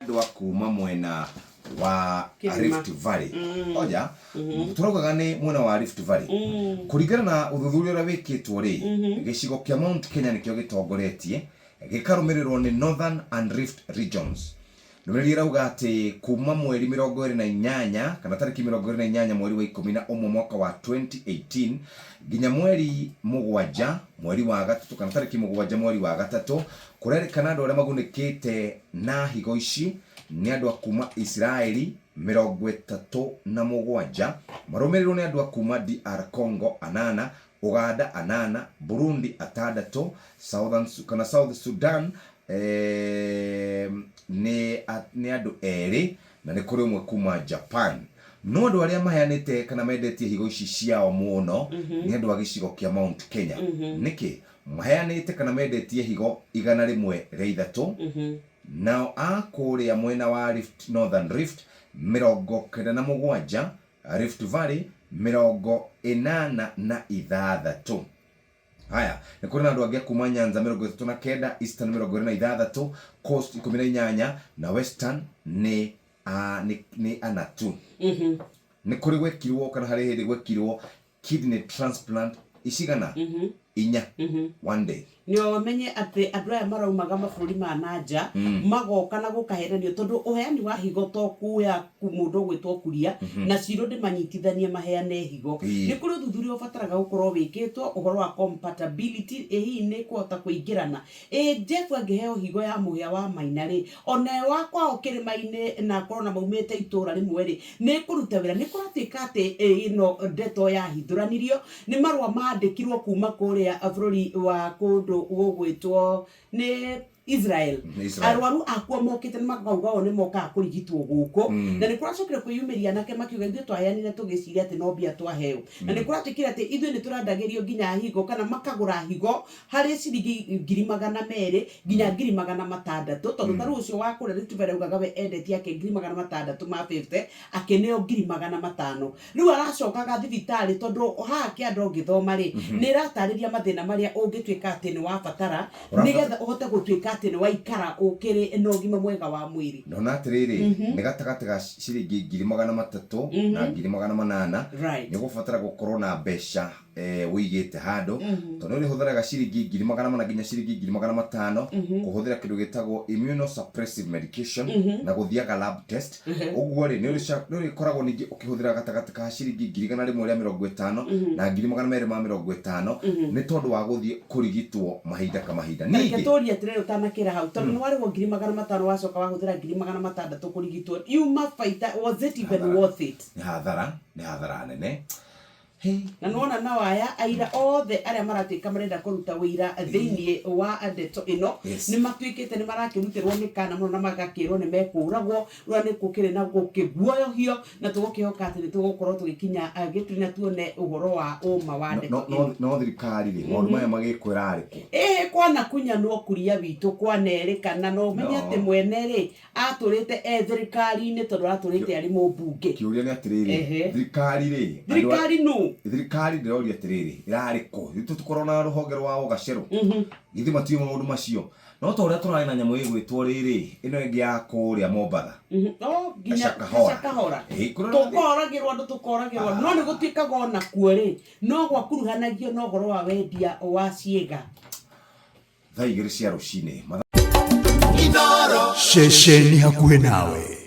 Andũ a kuma mwena wa Kĩrĩma. Rift Valley oja tũraugaga nĩ mwena wa Rift Valley. Kũringana na ũthuthuria ũrĩa wĩkĩtwo rĩ, gĩcigo kĩa Mount Kenya nĩkĩo gĩtongoretie, gĩkarũmĩrĩrwo nĩ Northern and Rift regions. Ndũmĩrĩri ĩrauga atĩ kuma mweri 28 kana tarĩki 28 mweri wa 11 mwaka wa 2018 nginya mweri 7 mweri wa gatatũ kana tarĩki 7 mweri wa gatatũ, kũrerĩkana andũ arĩa magunĩkĩte na higo ici nĩ andũ a kuma Isiraeli 37, marũmĩrĩirwo nĩ andũ a kuma DR Congo anana, Uganda anana, Burundi atandatũ, Southern, kana South Sudan eh, nĩ nĩ andũ erĩ na nĩ kũrĩ ũmwe kuma Japan. No andũ arĩa maheanĩte kana mendetie higo ici ciao mũno nĩ andũ a gĩcigo kĩa Mount Kenya. Nĩkĩ? Maheanĩte kana mendetie higo 103, nao a kũrĩa mwena wa Rift, Northern Rift 97, Rift Valley 86. Haya, nĩ kũrĩ na andũ angĩ a kuma Nyanza 39, Eastern 26, Coast 18 na Western nĩ a, nĩ, nĩ ana tu. Nĩ kũrĩ gwekirwo kana harĩ hĩndĩ gwekirwo kidney transplant icigana 4 one day. Nĩ ũmenye atĩ andũ aya maraumaga mabũrũri ma na nja magoka na gũkaheranio, tondũ ũheani wa higo to kuoya mũndũ ũgwĩtwo Kuria na Cirũ ndĩmanyitithanie maheane higo. Nĩ kũrĩ ũthuthuria ũbataraga gũkorwo wĩkĩtwo ũhoro wa compatibility, ĩ hihi nĩ kũhota kũingĩrana. Ĩ Jeff angĩheo higo ya mũhĩa wa Maina rĩ, ona wa kwao kĩrĩma-inĩ na akorwo na maumĩte itũra rĩmwe rĩ, nĩ kũruta wĩra. Nĩ kũratuĩka atĩ ĩno ndeto yahithũranirio nĩ marũa mandĩkirwo kuma kũrĩa bũrũri wa kũndũ gũgwĩtwo nĩ Israel. Israel. Arwaru akuo mokĩte nĩ makauga o nĩ mokaga kũrigitwo gũkũ, na nĩ kũracokire kwĩyumĩria anake makiuga ithuĩ twaheanire tũgĩciria atĩ no mbia twaheo, na nĩ kũratuĩkire atĩ ithuĩ nĩ tũrendagĩrio nginya higo kana makagũra higo harĩ ciringi 200,000 nginya 600,000, tondũ ta rĩu ũcio wa kũrĩa Rift Valley augaga we endetie ake 650,000, akĩneo 500,000. Rĩu aracokaga thibitarĩ, tondũ haha kĩanda ũngĩthoma rĩ, nĩ ĩratarĩria mathĩna marĩa ũngĩtuĩka atĩ nĩ wabatara nĩgetha ũhote gũtuĩka atĩ nĩ waikara ũkĩrĩ na ũgima mwega wa mwĩrĩ. Ndona atĩrĩrĩ, nĩ gatagatĩ ga ciringi 300,000 na 800,000. Nĩ ũgũbatara gũkorwo na mbeca ũigĩte handũ, tondũ nĩ ũrĩhũthĩraga ciringi 400,000 nginya ciringi 500,000 kũhũthĩra kĩndũ gĩtagwo immunosuppressive medication na gũthiaga lab test. Ũguo rĩ, nĩ ũrĩkoragwo ningĩ ũkĩhũthĩra gatagatĩ ka ciringi 150,000 na 250,000 nĩ tondũ wa gũthiĩ kũrigitwo mahinda ka mahinda. Reke Ningĩ tũrie atĩrĩrĩ, ũtanakĩra hau, tondũ nĩ warĩhwo 500,000, wacoka wahũthĩra 600,000 kũrigitwo, yuma baita, was it even worth it? Nĩ hathara, nĩ hathara nene. Hey. Na nĩwona nao aya aira othe arĩa maratuĩka marenda kũruta ũira thĩinĩ wa ndeto ĩno nĩ matuĩkĩte nĩ marakĩrutĩrwo mĩkana mũno na magakĩrwo nĩ mekũragwo. Rĩu nĩ gũkĩrĩ na gũkĩguoyohio, na tũgũkĩhoka atĩ nĩ tũgũkorwo tũgĩkinya gĩturi na tuone ũhoro wa ũma wa ndeto No, no, ĩno. no thirikari rĩ, maũndũ maya magĩkwo ĩrarĩ kũ? Ĩhĩ, kwanakunyanwo Kuria witũ, kwanerĩkana na ũmenye No. atĩ mwene rĩ, atũrĩte e thirikari-inĩ, tondũ aratũrĩte arĩ mũmbunge. Kĩũria nĩ atĩrĩrĩ, thirikari rĩ, Thirikari nũ? Thirikari ndĩroria atĩrĩrĩ, ĩrarĩ kũ? Ithuĩ tũkorwo na rũhonge rwa ũgacerũ, githĩ matiũĩ maũndũ macio? No ta ũrĩa tũrarĩ na nyamũ ĩgwĩtwo rĩrĩ, ĩno ĩngĩ ya kũrĩa Mombatha. Oh, nginya Shakahola. Shakahola. Ĩĩ, kũrĩa Tũkoragĩrwo andũ, tũkoragĩrwo andũ, no nĩ gũtuĩkaga ona kuo rĩ, no gwakuruhanagio na ũhoro wa wendia wa ciĩga. Thaa 2 cia rũcinĩ. Ceceni hakuhĩ nawe.